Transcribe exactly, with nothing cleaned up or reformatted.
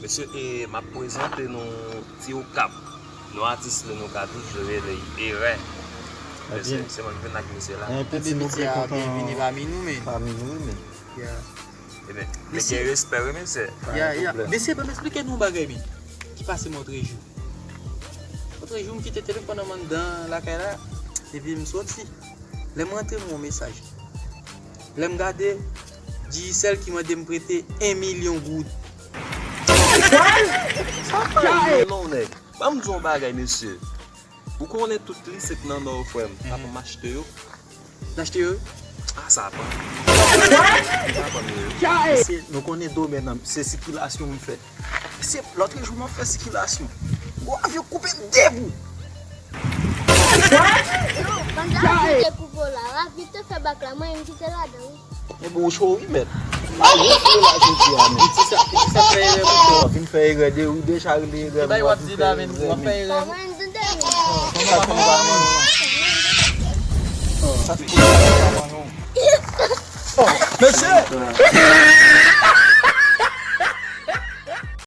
Mesye, e, m ap prezante nou Ti Okap. Nou atis li nou ka toujou rele Erè. Mesye, se mwen ki vin ak misye la. Ebyen, piti, nou byen kontan. Pami nou, men. Ebyen, men gen respè, wi, mesye. Ya, ya. Mesye, ban m eksplike nou yon bagay, men. Ki pase m otrejou. Otrejou, m kite telefòn nan m anndan lakay la, epi m soti. Lè m rantre, m wè yon mesaj. Lè m gade, Digicel ki mande m prete en milyon goud. Non, nèg. Ban m di w yon bagay, mesye. Ou konnen tout li se k nan nò, frè m. Papa m achte yo. N achte yo? Ah, sa pa. Sa pa, mesye. Se, nou konnen domèn nan, se sikilasyon m fè. Se lòt jou m ap fè sikilasyon. Gwo avyon koupe m de bout. Pandan w te koupe w la, rapid te fè bak la, mwen menm ki te ladan wi. Men bon, ou cho wi, mèt. Ou cho la jodi a, men. Piti sa, piti sa fè erè pou ou. W ap vin fè erè de, ou deja rele erè. Bay w ap di la, men w ap fè erè. Mwen menm tande wi. Sa fè erè. Mesye!